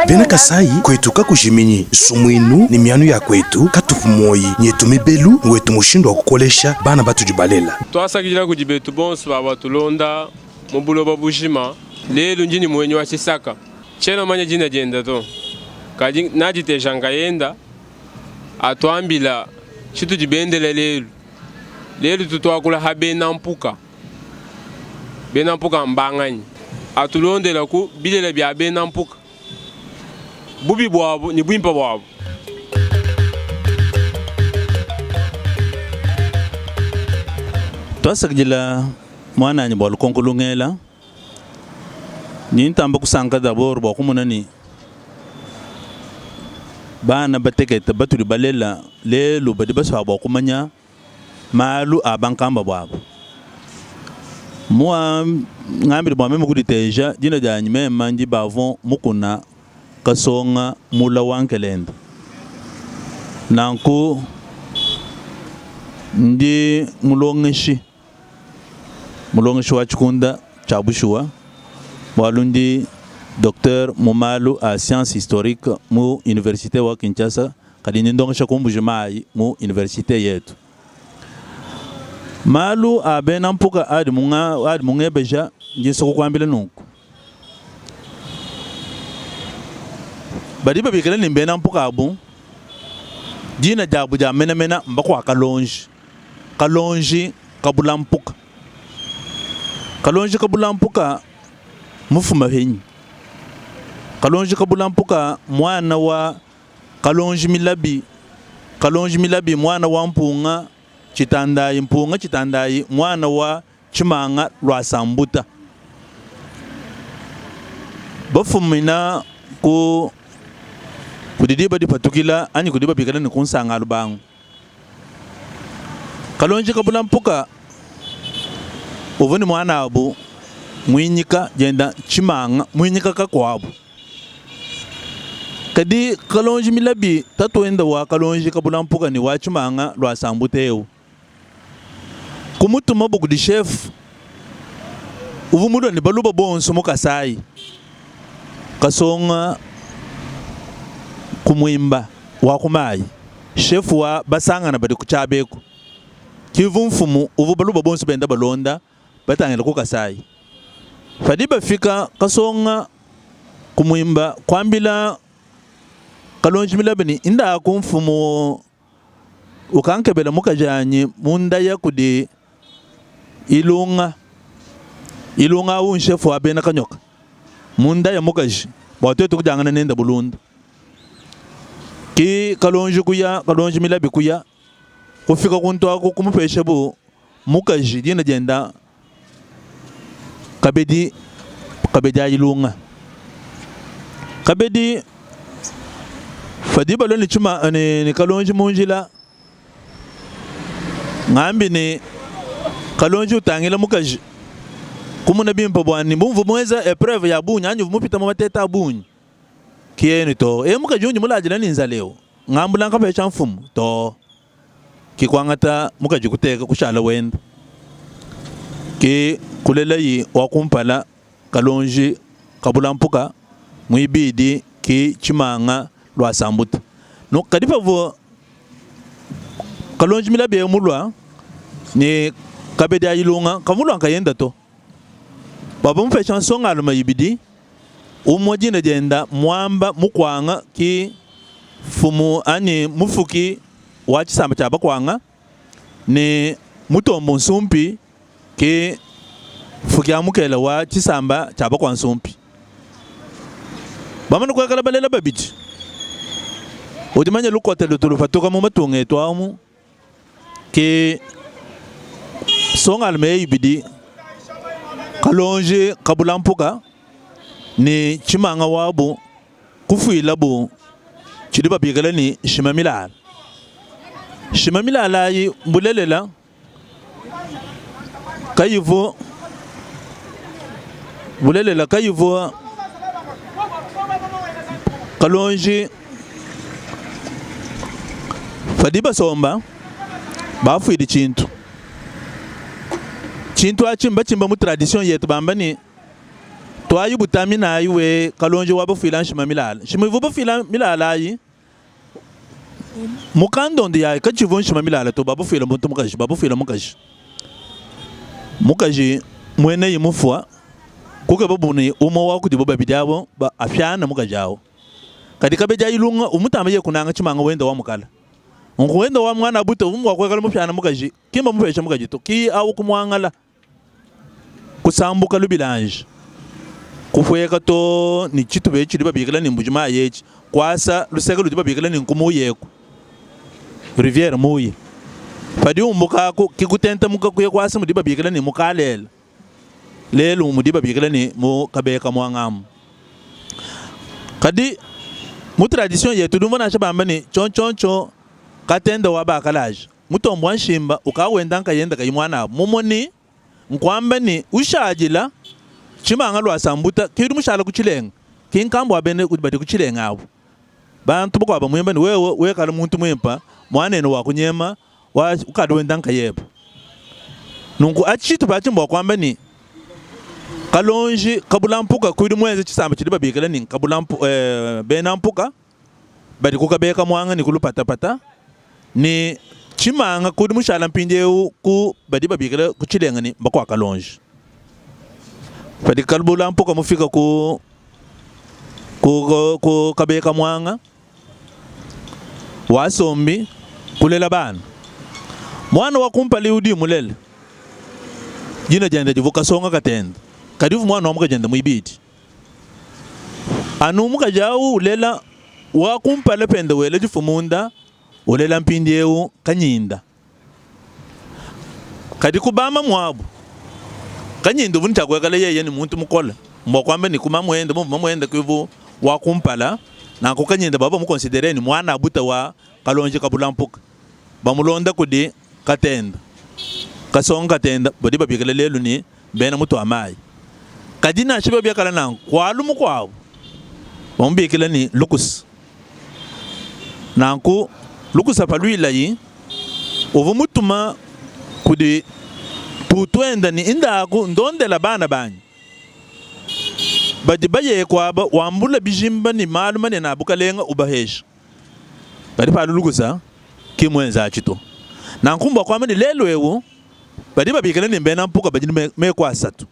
Bena Kasayi, kwetu kakujiminyi nsumuinu ne mianu ya kwetu, katupu muoyi nyetu mibelu ne wetu mushindu wa kukolesha bana batudi balela. Tuasakidila kudi betu bonso ba batulonda mu buloba bujima. Lelu ndi ne muenyi wa tshisaka, tshiena manya dina dienda to, kadi naditeja nkayenda atuambila tshitudi bendela lelu. Lelu tutuakula ha bena mpuka. Bena mpuka mbanganyi? Atulondela ku bilele bia bena mpuka, bubi buabu ne buimpe buabu. Tuasakidila muananyi bua lukonko lungela. Ndi ntamba kusanka d'abord bua kumona ne, bana batekete batudi balela lelu badi basua bua kumanya malu a bankambua buabu. Mua ngambile bua meme kuditeja dina dianyi meme ndi Bavon Mukuna Kasonga Mula wa Nkelenda. Nanku ndi mulongeshi, mulongeshi wa tshikunda tshia bushuwa bualu ndi docteur mu malu a science historique mu universite wa Kinshasa. Kadi ndi ndongesha ku Mbuji Mayi mu universite yetu. Malu a bena mpuka adi adi mungebeja, ndi nsua kukuambila nunku. Badi babikila ne mbena mpuka abu, dina diabu dia menamena mbakua Kalonji. Kalonji kabula mpuka. Kalonji kabula mpuka mufuma penyi? Kalonji kabula mpuka muana wa Kalonji Milabi, Kalonji Milabi muana wa Mpunga Tshitandayi, Mpunga Tshitandayi muana wa Tshimanga Luasambuta. Bafumina ku kudi diba dipatukila anyi kudi babikila ne ku Nsanga Lubangu. Kalonji Kabula Mpuka uvua ne muanabu muinyika dienda Tshimanga, muinyika kakuabu. Kadi Kalonji Milabi, tatuende wa Kalonji Kabula Mpuka ne wa Tshimanga lua Sambuta eu, kumutumabu kudi chef uvua mulue ne baluba bonso mu Kasayi, Kasonga Kumuimba wa ku mayi, chef wa Basangana badi ku Tshiabeku. Kivu mfumu uvua baluba bonso benda balonda batangila ku Kasayi. Padi bafika Kasonga kumuimba kuambila Kalonji Milabi ne, Ndaku mfumu ukankebela mukajanyi mundaya kudi Ilunga. Ilunga awu nshefu wa bena Kanyoka. Mundaya mukaji bua tuetu kudiangana nende bulunda. Ki Kalonji kuya, Kalonji Milabi kuya kufika kuntu aku kumupeshabu mukaji dina dienda Kabedi, Kabedi Ayilunga. Kabedi padi balua ne tshima ne, ne Kalonji mu njila, ngambi ne Kalonji utangila mukaji kumuna bimpe bua ne bumvua muenza epreuve ya bungi anyi uvua mupita mu mateta a bungi kiyeni to e mukaji undi muladila ne nzala eu ngambula nkapesha mfumu to. Ke kuangata mukaji kuteka kushala wenda. Ke kulelayi wa kumpala Kalonji Kabulampuka, muibidi ki Tshimanga Luasambuta. No, kadi pavua Kalonji Milabi eu mulua ne Kabedi Ayilunga, kavua mulua nkayenda to. Bavua bamupesha nsongalume ibidi, umue dina dienda Muamba Mukuanga ki mfumu anyi mufuki wa tshisamba tshia Bakuanga ne Mutombo Nsumpi ki mfuki a mukela wa tshisamba tshia Bakua Nsumpi. Bamane kuikala balela babidi, udi manya lukote lutu lupatuka mu matunga etu amu. Ke nsongalume eyi ibidi, Kalonji Kabulampuka ne Tshimanga wabu kufuilabu tshidi babikila ne, Nshima milala. Nshima milala ayi mbulelela kayivua bulelela kayivua Kalonji padi basomba bafuidi tshintu tshintu atshi mbatshimba mu tradition yetu bamba ne. Tuayi butaminayi we Kalonji wa bafuila nshima milala. Nshima ivua bafuila milala ayi mu kandondo yayi katshivua nshima milala to, babafuila muntu mukaji, babafuila mukaji. Mukaji mueneyi mufua, kukeba bu ne umue wa kudibo babidi abo apiana mukaji awu. Kadi kabedi ayi lunga umutamba yeye kunanga tshimanga wenda wa mukala. Nunku wenda wa muana bute uvua mua kuikala mupiana mukaji, ki mbamupesha mukaji to, ki awu kumuangala. Kusambuka lubilanji, kupueka too ne tshitupa etshi tshidi babikila ne Mbuji Mayi etshi, kuasa luseke ludi babikila ne Nkumuyeku, riviere Muye. Padi umbuka aku, ki kutentemuka kuya kuasa mudi babikila ne mu Kalela, lelu mudi babikila ne mu Kabeka Muangamu. Kadi mu tradition yetu tudi umvua nansha bamba ne tshiontshiontshio Katenda wa Bakalaji. Mutombo wa nshimba uka wenda nkayenda kayi muanabu mumoni nkuamba ni ushadila tshimanga lua sambuta ki udi mushala ku tshilenga ki nkambu wa bena badi ku tshilenga abu bantu bakuabu bamuimba ni wewe wekala muntu muimpa muanenu wa kunyema wa ukadi wenda nkayeba nunku atshi tshitupa atshi mbua kuamba ni kalonji kabula mpuka kudi muenze tshisamba tshidi babikila ni kabula mpu, eh, bena mpuka badi ku Kabeka Muanga ne ku Lupatapata ne Tshimanga kudi mushala mpindieu ku badi babikila ku Tshilenga ne Mbakua Kalonji. Padi Kalubula Mpuka mufika ku ku, ku Kabeka Muanga wasombi kulela bana. Muana wa kumpala udi mulele dina diende divua Kasonga Katenda, kadi uvua muana wa mukajende muibidi. Anu mukaji au ulela wa kumpala pende wela difu munda, ulela mpindieu kanyinda. Kadi ku bamamuabu, kanyinda uvua ne tshia kuikala yeye ne muntu mukole, mbua kuamba ne ku mamuende, bu mamuende ke uvua wa kumpala, nanku kanyinda bavua bamukonsidere ne muanabute wa kalonji kabulampuka, bamulonda kudi Katenda, Kasongo Katenda badi babikila lelu ne bena mutu wa mayi. Kadi nansha biobi biakala nanku, kualu mukuabu bamubikila ne Lukusa. Nanku Lukusa paluilayi uvua mutuma kudi tutuenda ne indaku ndondela bana banyi badi baye kuaba wambula bijimba ne malu manene a bukalenga ubahesha. Kadi palu Lukusa ki muenza atshi to. Nanku mbua kuamba ne lelu eu badi babikila ne mbena mpuka badi ne meku asatu.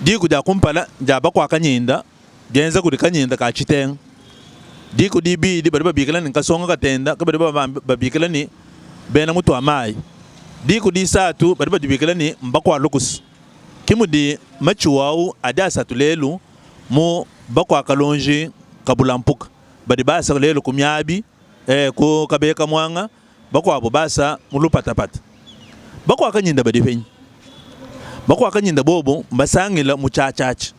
Diku dia kumpala ndia bakua kanyinda dienza kudi kanyinda ka tshitenga. Diku dibidi badi babikila ne kasonga katenda ke badi babikila ne bena mutu wa mayi. Diku disatu badi badibikila ne mbakua lukusu. Ke mudi matshiu au adi asatu lelu mu bakua kalonji kabula mpuka badi basa lelu ku miabi eh, ku kabeka muanga Bakuabo basa mu lupatapata. Bakuakanyinda badi penyi? Bakuakanyinda bobo mbasangila mu tshiatshiatshia.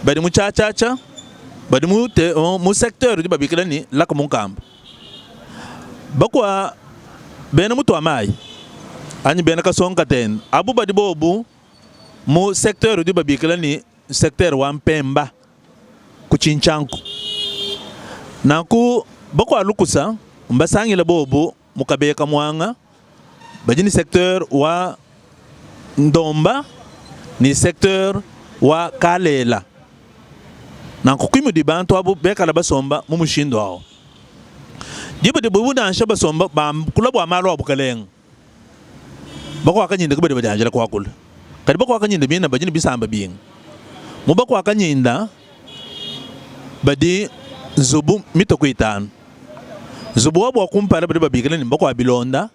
Badi mu tshiatshiatshia, badi mu, te, mu secteur udi babikila ne Lac Munkamba. Bakua bena mutu wa mayi anyi bena Kasongo Katende abu badi bobu mu secteur udi babikila ne secteur wa Mpemba ku Tshintshanku. Nanku bakua lukusa mbasangile bobu mu Kabeya Muanga badi ne secteur wa Ndomba ne secteur wa Kalela. Nanku ki mudi bantu abu bekala basomba mu mushindu awu. Diba dibubu nansha basomba bakula bua malu a bukalenga. Bakuakanyinda ke badi badianjila kuakula. Kadi bakuakanyinda bina badi ne bisamba bingi. Mu bakuakanyinda badi nzubu mitue ku itanu. Nzubu wabu wa kumpala badi babikila ne, mbakua bilonda.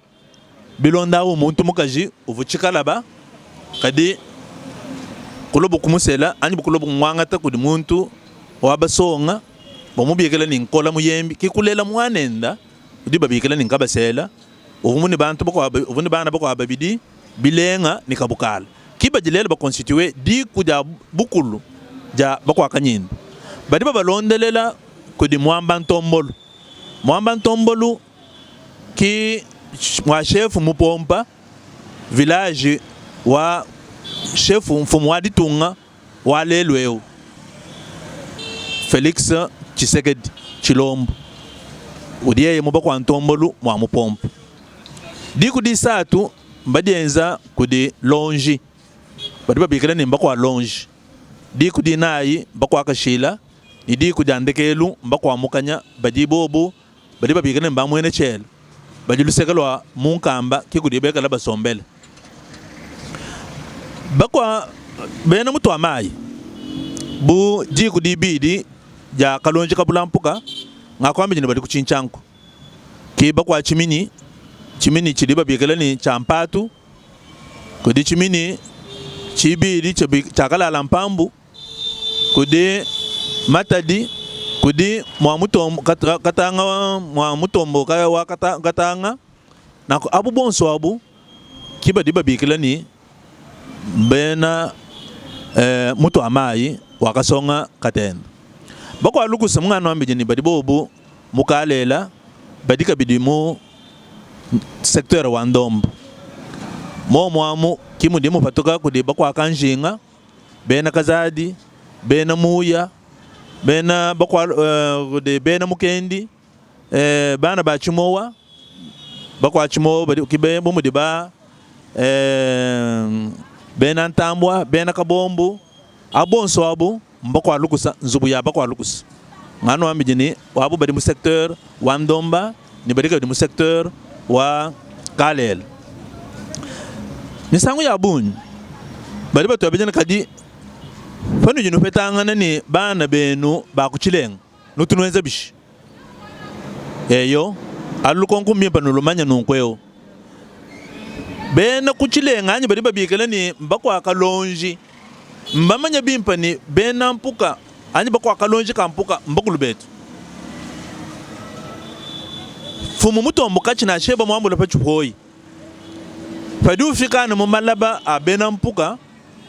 Bilonda awu muntu mukaji uvua tshikalaba, kadi kulobu kumusela anyi kulobu kumuangata kudi muntu wa basonga bamubikila ne, Nkola Muyembi, ke kulela muanenda udi babikila ne, Nkabasela. Uvua ne bantu bakuabu, uvua ne bana bakuabu babidi, Bilenga ne Kabukala. Ki badi lelu bakonstitue diku dia bukulu dia Bakuakanyinda. Badi babalondelela kudi Muamba Ntombolu. Muamba Ntombolu ki mua shefu Mupompa, village wa shefu mfumu wa ditunga wa lelu eu Felix Tshisekedi Tshilombo udi yeye mu bakua ntombolu mua mupompa. Diku disatu mbadienza kudi Lonji, badi babikila ne mbakua Lonji. Diku dinayi mbakuakashila, ne diku dia ndekelu mbakuamukanya, badi bobu badi babikila ne mba muena tshiela, badi luseke lua munkamba ke kudi bekala basombele. Bakua bena mutu wa mayi bu diku dibidi dia Kalonji Kabulampuka ngakuambidi ne badi ku Tshintshanku ke bakua tshiminyi, tshiminyi tshidi babikila ne tshia Mpatu. Kudi tshiminyi tshibidi tshia kalala mpambu, kudi Matadi, kudi mua mutombo Katanga mua mutombo wa Katanga. Nanku abu bonso abu ke badi babikila ne bena mutu wa mayi wa Kasonga Katende. Bakua lukusa munganu wa mbidi ne badi bobu mu Kalela badi kabidi mu secteur wa Ndombo. Momu amu ki mudi mupatuka kudi bakua Kanjinga, bena Kazadi, bena Muya, bena bakua kudi bena Mukendi, bana ba Tshimowa, bakua Tshimowa badi ki bu mudi ba bena Ntambua, bena Kabombu, abu bonso abu. Mbakualukusa nzubu ya bakualukusa nganu wambidi ne wabu badi mu secteur wa Ndomba ne badi kabidi mu secteur wa Kalela. Misangu ya bungi badi batuambila ne kadi panudi nupetangana ne bana benu ba ku Tshilenga nutu nuenza bishi? Eyo, alu lukonko mbimpe nulumanye nunku eu. Bena ku Tshilenga anyi badi babikila ne mbakuakalonji. Mbamanye bimpe ne, bena mpuka anyi bakuakalonji ka mpuka mbakulu betu. Mfumu mutomboka tshina Sheba muambula pa tshipoyi. Padi ufika anu mu malaba a bena mpuka,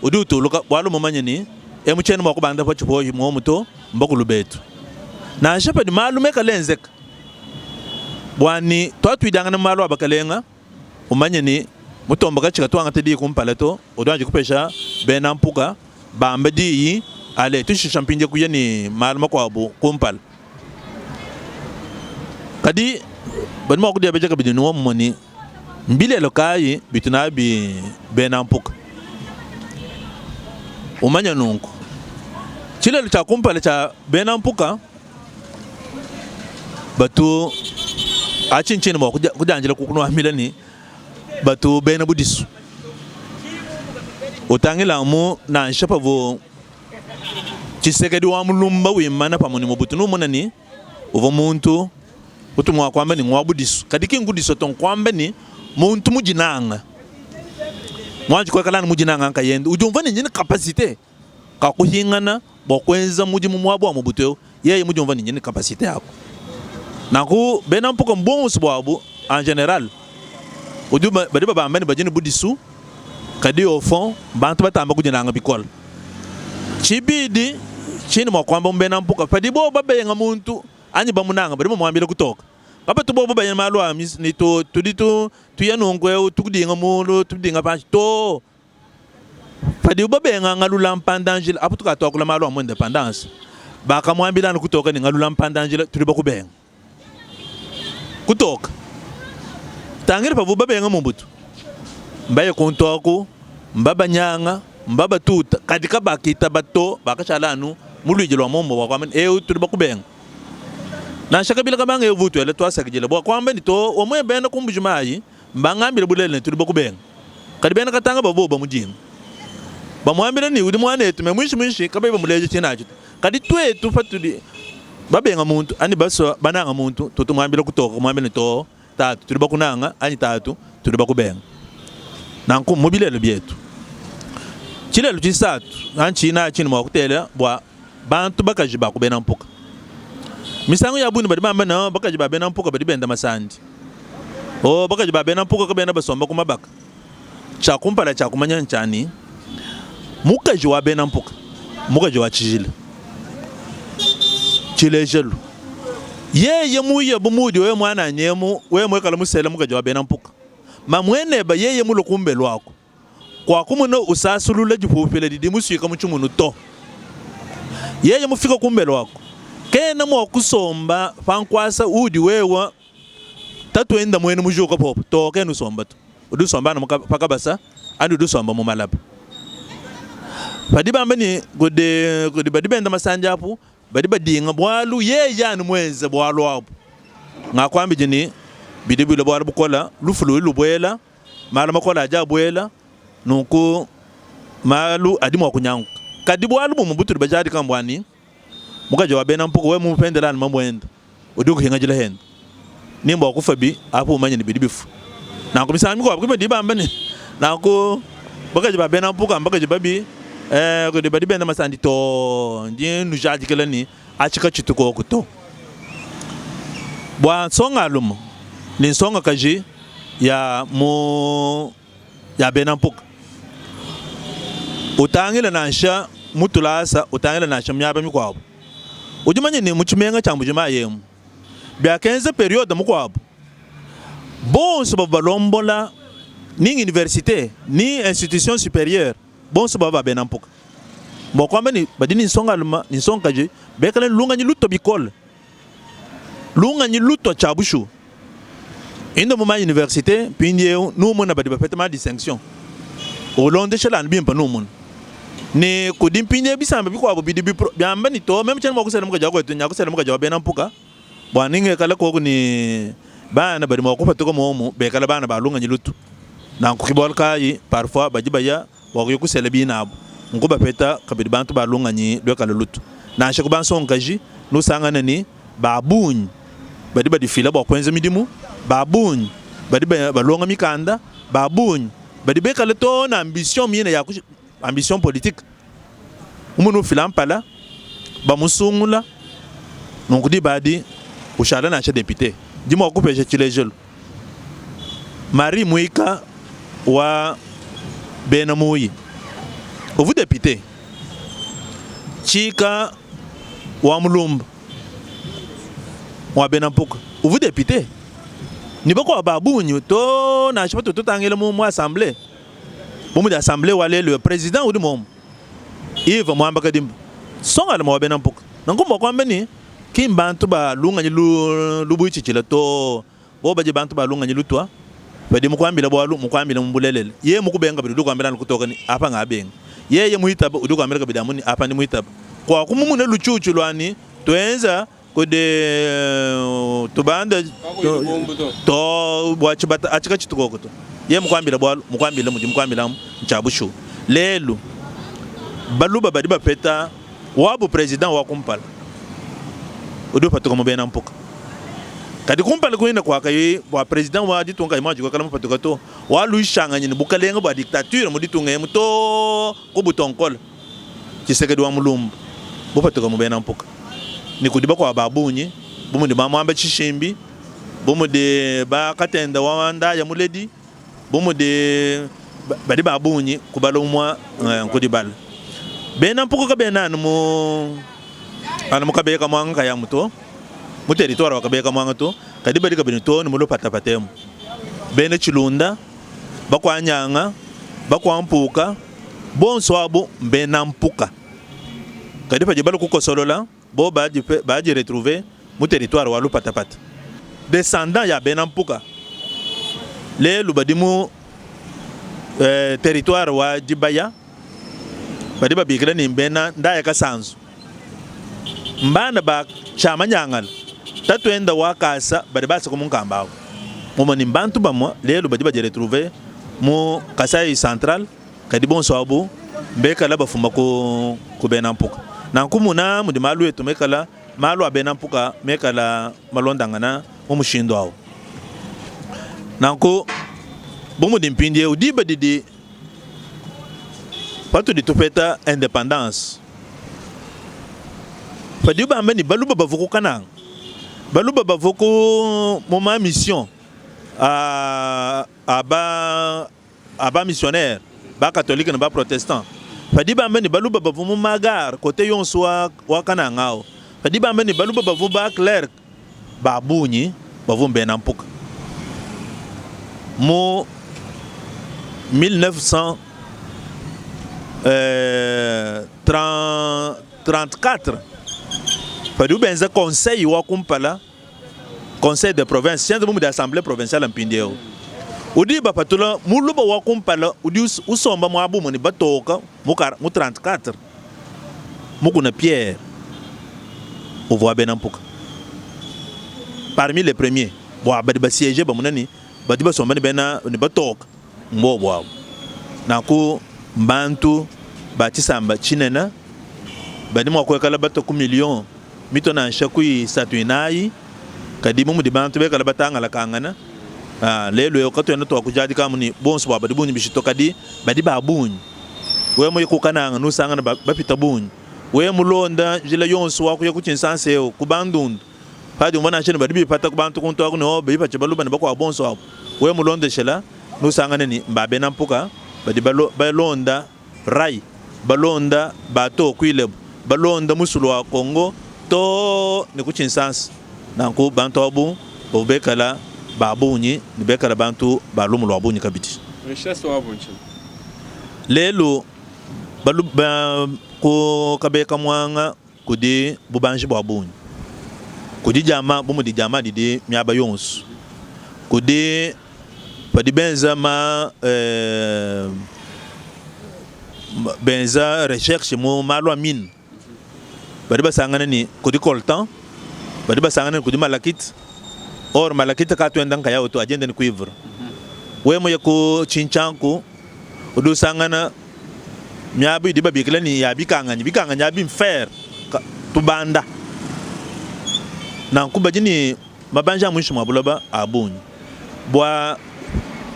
udi utuluka bualu mmumanye ne, emu tshiena mua kubanda pa tshipoyi muomu to, mbakulu betu. Nansha padi malu mekale enzeka bua ne tuatuidangana mu malu a bakalenga, Umanye ne, mutombo katshi katu wangata diyi kumpala to, udi wanji kupesha bena mpuka bamba diyi ale tushisha mpindie kuya ne malu makuabu kumpala. Kadi badi mua kudiebeja kabidi ne muomumue ne, mbilelo kayi bitu nabi bena mpuka? Umanye nunku, tshilelu tshia kumpala tshia bena mpuka Batu atshi ntshinyi bua kudianjila kunuambila ne batu bena budisu. Utangila amu nansha pavua Tshisekedi wa Mulumba wimana pamue ne Mobutu numona ne uvua muntu utu mua kuamba ne ngua budisu, kadi ki nkudisua to, nkuamba ne muntu mudinanga muanji kuikala anu mudinanga nkayende udiumvua ne ndi ne capacite kakuhingana bua kuenza mudimu muaba wa Mobutu eu, yeye mudiumvua ne ndi ne capacite yaku. Nanku bena mpuka buonso buabu en general udi badi babamba ne badi ne budisu, kadi au fond bantu batamba kudinanga bikole. Tshibidi tshindi mua kuamba mu bena mpuka, padibo babenga muntu anyi bamunanga badi bamuambila kutoka. Kabatu bobu baya malu a ne tudi tuya nunku eu tukudinga mulu tudinga panshi to. Padibu babenga ngalula mpanda-njila, apu tukatuakula malu a mu independance, bakamuambila anu kutoka ne ngalula mpanda-njila tudi bakubenga. Kutoka. Tangila pavuabu babenga Mobutu, mbaye kuntu aku, mbabanyanga, mbabatuta, kadi kabakitaba to, bakashala anu mu luidi lua mombo bua kuamba ne, eu tudi bakubenga. Nansha Kabila kabanga eu utuela tuasakidila bua kuamba ne to, omwe bena ku Mbuji-Mayi mbangambile bulelela ne tudi bakubenga. Kadi bena Katanga bavua bobu bamudinga, bamuambila ne, udi muanetu, me muinshi muinshi kabayi bamuleja tshiena atshi to. Kadi tuetu patudi babenga muntu anyi basua bananga muntu, tutu tumuambila kutoka, kumuambila ne, too, tatu tudi bakunanga anyi tatu tudi bakubenga. Nanku mu bilelu bietu, tshilelu tshisatu anyi tshinayi tshindi mua kutela bua bantu bakaji ba ku bena mpuka. Misangu ya bungi badi bamba ne, oh, bakaji ba bena mpuka badi benda masandi. Oh, bakaji ba bena mpuka kabena basomba ku mabaka. Tshia kumpala tshia kumanya ntshia ne, mukaji wa bena mpuka mmukaji wa tshijila. Tshilejelu, yeye muye bu muudi wewe muananyi emu, wewe muikale musele mukaji wa bena mpuka, mamueneba yeye mulue kumbelu aku, Kuakumona usasulula dipupila didi musuika mu tshimunu to. Yeye mufike kumbelu aku, kena mua kusomba pa nkuasa uudi wewe tatuenda muenu mujuka popo to, kena usomba to. Udi usomba anu pa kabasa anyi udi usomba mu malaba. Badi bamba ne, kudi, kudi badi benda masandi apu, badi badinga bualu yeye anu muenze bualu abu. Ngakuambidi ne, bidi bilua bualu bukola, lufu ludi lubuela, malu makole adi abuela, nunku malu adi mua kunyanguka. Kadi bualu bumue butudi bajadika mbua ne, mukaji wa bena mpuku wewe mumupendela anu mamuende, udi ukuhingajila hende. Ni mbua kufa bi, apu umanye ne bidi bifua. Nanku misangu mikuabu ke badi bamba ne, nanku bakaji ba bena mpuka mbakaji babi, eh, kudi badi benda masandi too. Ndi nnujadikila ne, atshi katshitu koku to. Bua nsongalume ne nsongakaji ya mu ya bena mpuka, utangile nansha mu tulasa, utangile nansha miaba mikuabu, udi manye ne mu tshimenga tshia Mbuji-Mayi emu biakenza periode mukuabu bonso bavua balombola ni universite ni institution superieure bonso bavua ba bena mpuka. Mbua kuamba ne badi ne nsongalume ne nsongakaji bekale ne lungenyi lutua bikole, lungenyi lutua tshia bushuwa. Enda mu ma universite mpindieu numona badi bapeta ma distinction, ulondeshela anu bimpe numona ne kudi mpindieu bisamba bikuabu bidi biamba ne to meme tshiena mua kusela mukaji wa kuetu nya kusela mukaji wa bena mpuka bua ne ngikale koku ne bana badi mua kupatuka muomu bekale bana ba lungenyi lutu. Nanku ke bualu kayi parfois badi baya bua kuya kusela binabu nku bapeta kabidi bantu ba lungenyi luikale lutu. Nansha ku bansongakaji nusangane ne ba bungi badi badifila bua kuenza midimu, ba bungi badi balonga mikanda, ba bungi badi bikale too ne ambition mine ya ambition politique. Umunu ufila mpala bamusungula, nunku diba adi ushala nansha depute. Ndi mua kupesha tshilejelu Marie Muika wa bena Muyi uvua depute, Tshika wa Mulumba wa bena Mpuka uvua depute ne bakuabu ba bungi too nansha patudi tutangila mu assemblee bu mudi assemblee wa lelu president udi muomu Yves Muamba Kadimba nsongalume wa bena Mpuka. Nanku mbua kuamba ne ki mbantu ba lungenyi lubuitshidile to, bobu badi bantu ba lungenyi lutua, badi mukuambila bualu mukuambila mu bulelela. Yeye mukubenga kabidi udi ukuambila anu kutoka ne apa ngabenga. Yeye muitaba udi ukuambila kabidi amu ne apa ndi muitaba. Kuakumumuna lutshiutshi lua ne tuenza kudi tubanda to bua tshibata atshi katshitu koku to. Yeye mukuambila bualu mukuambila mudi mukuambilamu ntshia bushuwa. Lelu baluba badi bapeta wabu president wa kumpala udi upatuka mu bena mpuka. Kadi kumpala kuine kua kayi bua president wa ditunga kayi muanji kuikala mupatuka to, waluishanganyi ne bukalenge bua dictature mu ditunga emu too ku butonkola. Tshisekedi wa Mulumba bupatuka mu bena mpuka ne kudi bakuabu ba bungi bu mudi ba Muamba Tshishimbi, bu mudi ba Katenda wa Ndaya Muledi, bu mudi badi ba bungi kubala umua nkudibala. Bena mpuka kabena anu mu anu mu Kabeya Kamwanga nkayamu to, mu territoire wa Kabeya Kamwanga to, kadi badi kabidi too ne mu Lupatapata emu. Bena Tshilunda, bakua Nyanga, bakua Mpuka, Bonso abu mbena mpuka. Kadi padi balu kukosolola, bo badi retrouver mu territoire wa lupatapata. Descendants ya bena mpuka lelu badi mu territoire wa Dibaya badi babikila ne mbena Ndaya Kasanzu. Mbana ba Tshiamanyangala, tatuenda wa Kasa badi basa ku munkamba awu. Mumue ne mbantu bamue lelu badi badi retrouver mu Kasai Central. Kadi bonso abu mbekala bafuma ku, ku bena mpuka. Nanku muna mudi malu etu mekala malu a bena mpuka mekala malondangana mu mushindu au. Nanku bu mudi mpindieu diba didi patudi tupeta independance, padibu bamba ne baluba bavua ku Kananga, baluba bavua ku mu ma mission a, a ba a ba missionnaire ba katolike ne ba protestant padi bamba ne baluba bavua mu magare kote yonso wa, wa Kananga au padi bamba ne baluba bavua ba clerc ba bungi bavua mbena mpuka mu 1934 padibu benza conseil wa kumpala conseil de province tshienza bu mudi assemblee provinciale mpindieu. Udi bapatula muluba wa kumpala udi usomba muaba umue ne batoka mu 34 mukuna Pierre uvua wa bena mpuka parmi les premiers bua badi ba siege bamona ne badi basomba ne bena ne batoka mbobu abu. Nanku mbantu ba tshisamba tshinene badi mua kuikala batua ku miliyo mitue nansha ku isatu inayi, kadi bu mudi bantu bikale batangalakangana lelu eu, katuena tuakujadika amu ne bonso buabu badi bungi bishi to, kadi badi ba bungi. Wewe muye ku Kananga neusangane bapita bungi. Wewe mulonda njila yonso wa kuya ku Tshinsansa eu, ku Bandundu, padi umvua nansha ne badi bipata ku bantu kuntu aku ne oh bipatshi baluba ne bakuabu bonso abu, wewe mulondeshela neusangane ne mba bena mpuka badi balonda rail, balonda bateau ku Ilebo, balonda musulu wa Congo too ne ku Tshinsansa. Nanku bantu abu bavua bekala ba bungi ne bekala bantu ba lumu lua bungi kabidi. Richesse wabu ntshinyi? Lelu balu, ba, ku Kabeka Muanga kudi bubanji bua bungi. Kudi diama bu mudi diama didi miaba yonso. Kudi badi benza ma eh, benza recherche mu malu a mine badi basangana ne kudi coltan, badi basangana ne kudi malachite. Or malachite kaatu enda nkayawu to, adi enda ne cuivre. Wewe muye ku Tshintshanku udi usangana miaba idi babikila ne ya bikanganyi, bikanganyi abi nfer tubanda. Nanku badi ne mabanji a muinshi mua buloba a bungi. Bua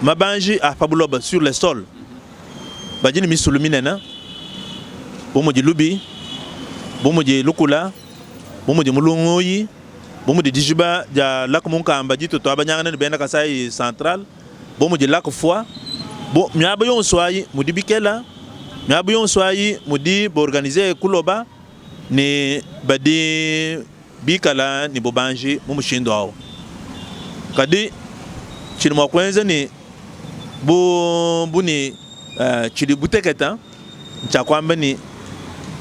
mabanji a pa buloba sur le sol, badi ne misulu minene bu mudi Lubi, bu mudi Lukula, bu mudi Mulunguyi, bu mudi dijiba dia lac Munkamba ditu tuabanyangana ne bena Kasai Central. bu mudi Lac Foie, bu miaba yonso ayi mudi bikela, miaba yonso ayi mudi ba-organize kuloba ne badi bikala ne bubanji mu mushindu au. Kadi tshidi mua kuenza ne bu, bu ne uh, tshidi buteketa ntshia kuamba ne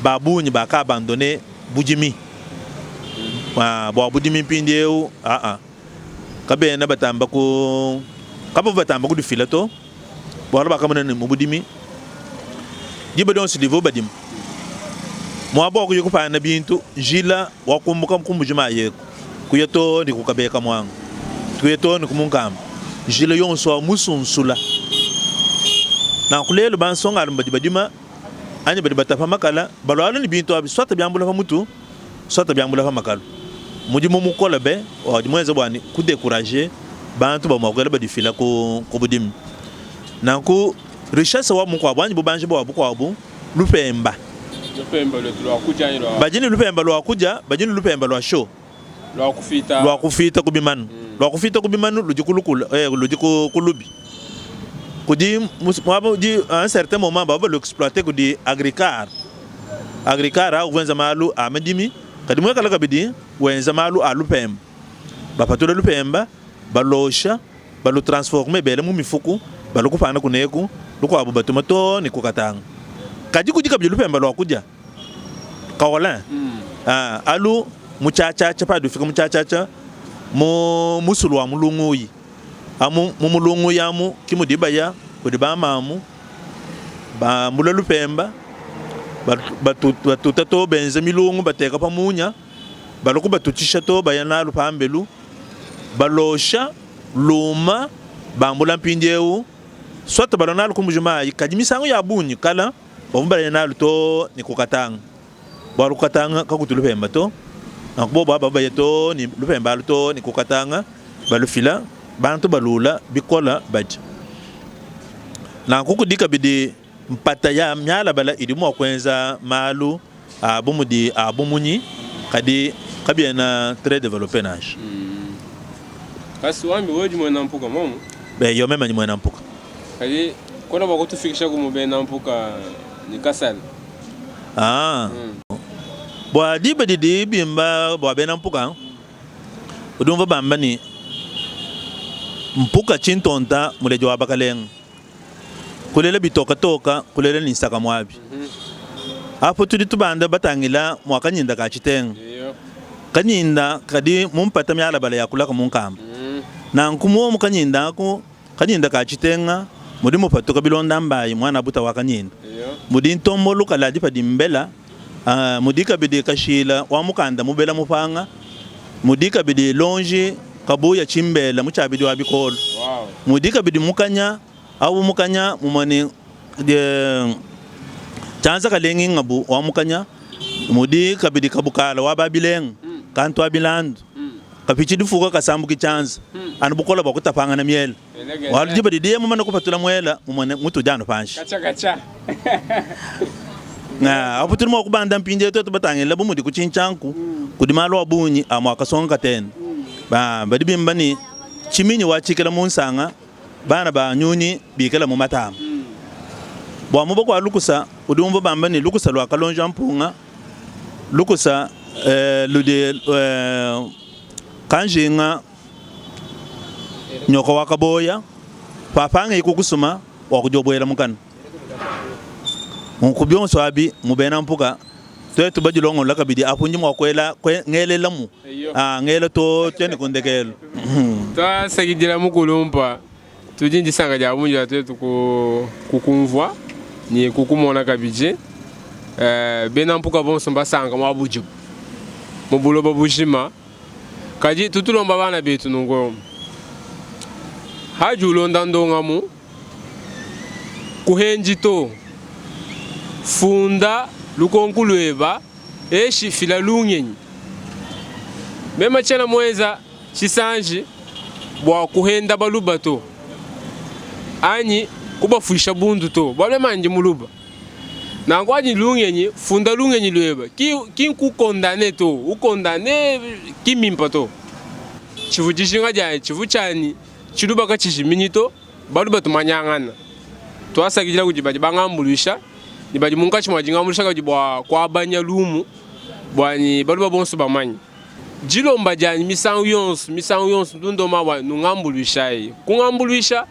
ba bungi baka-abandone budimi uh, bua budimi mpindieu aa Kabena batamba ku kabavua batamba kudifila to, bualu bakamona ne, mu budimi diba dionso divua badima muaba wa kuya kupana bintu, njila wa kumbuka ku mbuji mayi eku kuya too ne ku Kabeka Muanga, kuya too ne ku Munkamba, njila yonso wa musunsula. Nanku lelu bansongalume badi badima anyi badi batapa makala balua ne bintu abi swata biambula pa mutu. Swata biambula pa makalu. Mudimu mukole be wadi muenze bua ku decourager bantu ba mua kuikala badifila ku ku budimi. Nanku richesse wa mukuabu anyi bubanji bua bukuabu lupemba. Lupemba luetu lua kudia anyi lua. Badi ne lupemba lua kudia, badi ne lupemba lua chaud. Lua kufita. Lua kufita ku bimanu. Lua kufita ku bimanu ludi ku lukula eh, ludi ku ku lubi. Kudi muaba udi à un certain moment bavua balu exploiter kudi Agricar. Agricara uvua wenza malu a madimi, kadi muikale kabidi wenza malu a lupemba. Bapatula lupemba, balosha, balutransforme bela mu mifuku, balua kupana kuneku, lukuabu batuma too ne ku Katanga. Kadi kudi kabidi lupemba lua kudia, kaolin, alu mutshiatshiatshia padi ufika mutshiatshiatshia mu musulu wa Mulunguyi. Amu mu Mulunguyi amu ke mudi baya kudi bamamu. Bambula lupemba, batuta too benza milungu bateka pa munya, balua kubatutshisha too baya nalu pambelu, balosha luma bambula mpindieu soit balua nalu ku Mbuji Mayi, kadi misangu ya bungi kala bavua baya nalu too ne ku Katanga, bualu ku Katanga kakutu lupemba to, nanku bobu aba baya too ne lupemba alu too ne ku Katanga balufila bantu balula bikola badia. Nanku kudi kabidi mpata ya mialabala idi mua kuenza malu a bu mudi a bumunyi, kadi kabiena très developpe nansha. Kasi wambi wewe udi muena mpuka momu? Be yo meme ndi muena mpuka. Kadi kona bua kutufikisha ku mu bena mpuka ni kasala. Ah. Bua diba didi bimba bua bena mpuka. Udi umvua bamba ne, Mpuka tshintonta muledi wa bakalenga, kulela bitokatoka, kulela ne nsaka muabi. Apu tudi tubanda batangila mua kanyinda ka tshitenga. Kanyinda kadi mu mpata mialabala ya kulaka mu nkamba. Nanku muomu kanyinda aku. Kanyinda ka Tshitenga mudi mupatuka bilonda mbayi muana buta wa Kanyinda. Mudi ntombolu kaladi padi mbela, mudi kabidi kashila wa mukanda mubela mupanga, mudi kabidi lonji kabuya tshimbela mu tshiabidi wa bikolo, mudi kabidi mukanya awu mukanya mumue ne tshianza kalengi ngabu wa mukanya, mudi kabidi kabukala wa ba bilenga kantu wa bilandu. Kapitshi difuka kasambuki tshianza anu bukola bua kutapangana miela, bualu diba didiye mumane kupatula muela mumone mutudi anu panshi. Apu tudi mua kubanda mpindieu tuetu batangila bu mudi ku tshintshianku kudi malu a bungi a mua kasonga katende. Badi bimba ne, Tshiminyi wa tshikila mu nsanga, bana ba nyunyi bikala mu matamba. Bua muba kua lukusa udi umvua bamba ne, lukusa lua kalonji mpunga. Lukusa ludi kanjinga nyoka wa kaboya papangiyi kukusuma wakudiobuela mukana. Nunku bionso abi mu bena mpuka tuetu badilongolola kabidi apu ndi mua kuela ngelelamu ngela too ne ku ndekelu. Tuasakidila mukulumpa Tudi ne disanka dia bungi dia tuetu kukumvua ne kukumona kabidi. Bena mpuka bonso mbasanka muaba udibu mu buloba bujima. Kadi tutu tulomba bana betu nunku, hadi ulonda ndongamu, kuhendi to, funda lukonku lueba eshi fila lungenyi. Mema tshiena muenza tshisanji bua kuhenda baluba to, anyi kubafuisha bundu to, bualu mema ndi muluba. Nanku anyi lungenyi, funda lungenyi lueba, ki, ki nkukondane to, ukondane ki mbimpa to. Tshivu dijinga dianyi, tshivu tshianyi, tshiluba katshijiminyi to, baluba tumanyangana. Tuasakidila kudi badi bangambuluisha ne badi munkatshi mua dingambuluisha kabidi bua kuabanya lumu buanyi baluba bonso bamanye. Dilomba dianyi misangu yonso, misangu yonso ntu ndomba bua nungambuluishayi. Kungambuluisha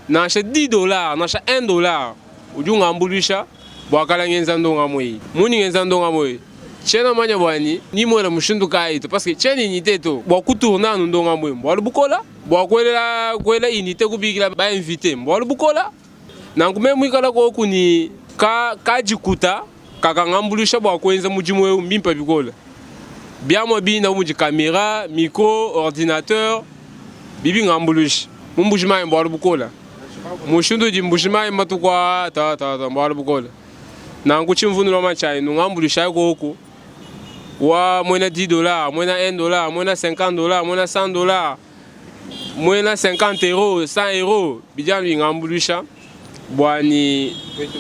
nansha 10 dollars, nansha 1 dollar udi ungambuluisha bua kala ngenza ndongamu eyi. Munyi ngenza ndongamu eyi? Tshiena manya buanyi ni muena mushindu kayi to, parce que tshiena unité to. Bua kutourna anu ndongamu eyi mbualu bukola, bua kuelela kuela unité kubikila ba invite mbualu bukola. Nanku meme muikala koku ni ka kadikuta kakangambuluisha bua kuenza mudimu eu mbimpe bikole. Biamua bina bu mudi kamera, micro, ordinateur bidi bingambuluisha. Mu Mbuji-Mayi mbualu bukole. Mushindu udi Mbuji-Mayi matuku aa ta ta ta mbualu bukole. Nanku tshimvundu lua tshianyi nungambuluishayi koku wa muena 10 dollars, muena 1 dollar, muena 50 dollars, muena 100 dollars, muena 50 euros, 100 euros bidi anu bingambuluisha bua ni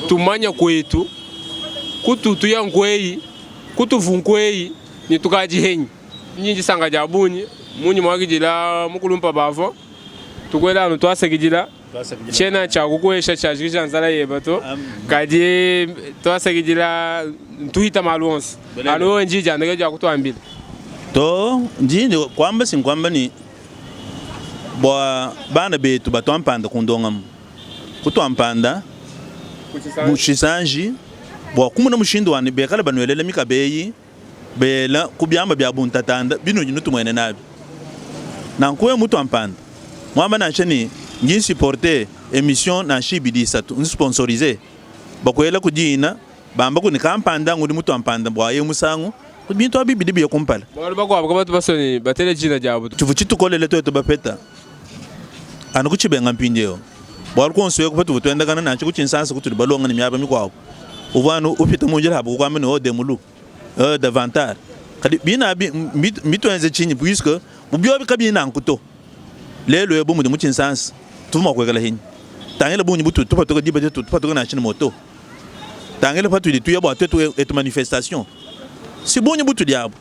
tumanya kuetu kututu ya nkueyi kutuvu nkueyi ni tukadi henyi nyi disanka dia bungi munyi muakidila mukulumpa bavua tukuela anu tuasakidila tshiena tshia kukuesha tshiajikija nzala yeba to kadi tuasakidila ntuhita malu onso anu wewe ndi diandeke dia kutuambila to ndi kuamba sinkuamba ni bua bana betu batua mpanda ku ndongamu kutua mpanda mu tshisanji bua kumona mushindu wa ne bekale banuelela mikaba eyi bela ku biamba bia buntatanda binudi nutumuene nabi. Nanku wewe mutua mpanda muamba nansha ne ndi nsupporter emission nansha ibidi isatu nsponsoriser bakuela ku dina bamba ku ne kampanda ngudi mutua mpanda bua eu musangu bintu abi bidi biya kumpala. Bualu bakuabu kabatu basue ne batele dina diabu to. Tshivua tshitukolele tuetu bapeta anu kutshibenga mpindieu bualu kuonso eku patuvua tuendakana nansha ku Tshinsansa kutudi balonga ne miaba mikuabu uvua anu upita mu njila abu kukuamba ne oh demulu oh davantage kadi bina abi mbituenze tshinyi puisque bu biobi kabiyi nanku to lelu eu bu mudi mu Tshinsansa tuvua mua kuikala hinyi tangila bungi bututu tupatuka diba ditutu tupatuka nansha ne moto Tangila patudi tuya bua tuetu etu manifestation si bungi butudi abu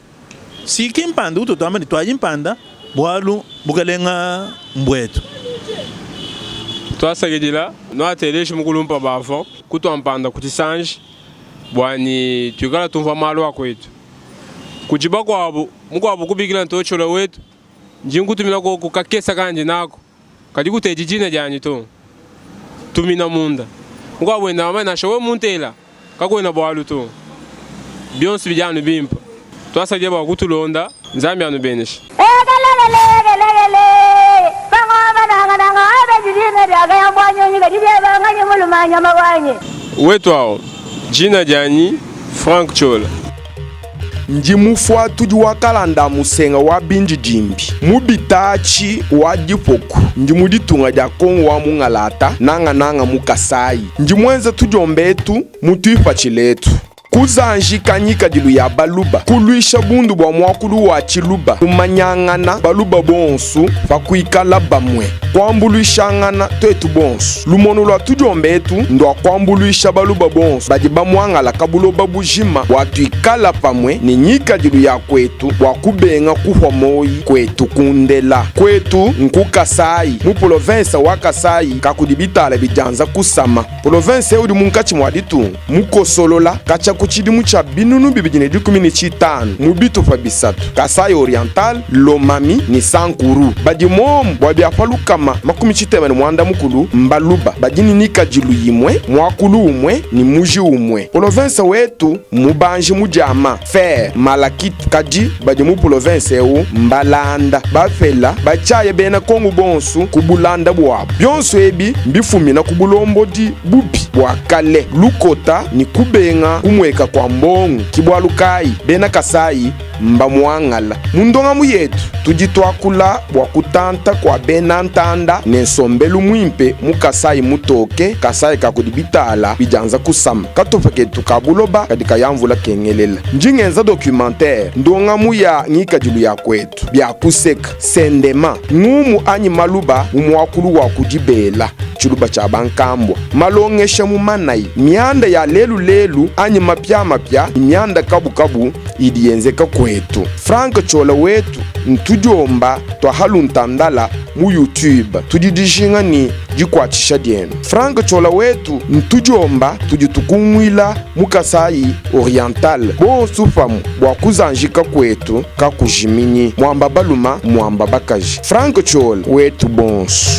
si ki mpanda utu tuamba ne tuayi mpanda bualu bukalenga mbuetu. Tuasakidila nuateleji mukulumpa bavua kutua mpanda ku tshisanji bua ni tuikala tumvua malu a kuetu kudi bakuabu mukuabu kubikila ntotshiola wetu ndi nkutumina koku kakesa kandi naku. Kadi kutedi dina dianyi to. Tumina munda. Mukuabu wenda wamba ne, Nansha wewe muntela, kakuena bualu to. Bionso bidi anu bimpe. Tuasakidila bua kutulonda. Nzambi anubeneshe. Wetu awu, jina dianyi Franck Ciola. Ndi mufuatudi wa kalanda a musenga wa bindidimbi mu bitaatshi wa dipoku. Ndi mu ditunga dia Kongo wa mungalata, nangananga mu Kasayi. Ndi muenza tudiomba etu mu tuipatshila etu. Kuzanjika ngikadilu ya Baluba, kuluisha bundu bua muakulu wa Tshiluba, kumanyangana Baluba bonsu pa kuikala bamue, kuambuluishangana tuetu bonsu. Lumonu lua tudiomba etu ndua kuambuluisha Baluba bonsu badi bamuangalaka buloba bujima bua tuikala pamue ne ngikadilu ya kuetu bua kubenga kuhua moyi kuetu kundela. Kuetu nku Kasayi, mu polovensa wa Kasayi kakudi bitala bidianza kusama. Polovense eu udi munkatshi mua ditunga, mukosolola katshia ku tshidimu tshia 2015 mu bitupa bisatu, Kasaï Oriental, Lomami ne Sankuru. Badi momu bua bia pa 60 mbaluba badi ne ngikadilu imue, muakulu umue ne muji umue. Polovense wetu mmubanji mu diama, fer, malachite, kadi badi mu polovense eu mbalanda, bapela, batshiaya bena Kongo bonsu ku bulanda buabu. Bionso ebi mbifumina ku bulombodi bubi bua kale, lukota ne kubenga kumueka kua mbongo. Ki bualu kayi bena Kasayi mbamuangala. Mu ndongamu yetu tudi tuakula bua kutanta kua bena ntanda ne nsombelu muimpe mu Kasayi mutoke, Kasayi ka kudi bitala bidianza kusama. Katupa ketu ka buloba kadi kaya mvula kengelela. Ndi ngenza documentaire, ndongamu ya ngikadilu ya kuetu, bia kuseka, sendema, ngumu anyi maluba mu muakulu wa ku dibela, tshiluba tshia bankambua, malongesha mu manayi, mianda ya lelu lelu anyi mapiamapia ne mianda kabukabu idi yenzeka kuetu. Franck Ciola wetu ntudiomba tua haluntandala mu YouTube. Tudi dijinga ne dikuatshisha dienu. Franck Ciola wetu ntudiomba tudi tukunguila mu Kasaï Oriental bonsu pamue bua kuzanjika kuetu kakujiminyi. Muamba baluma muamba bakaji. Franck Ciola wetu bonsu.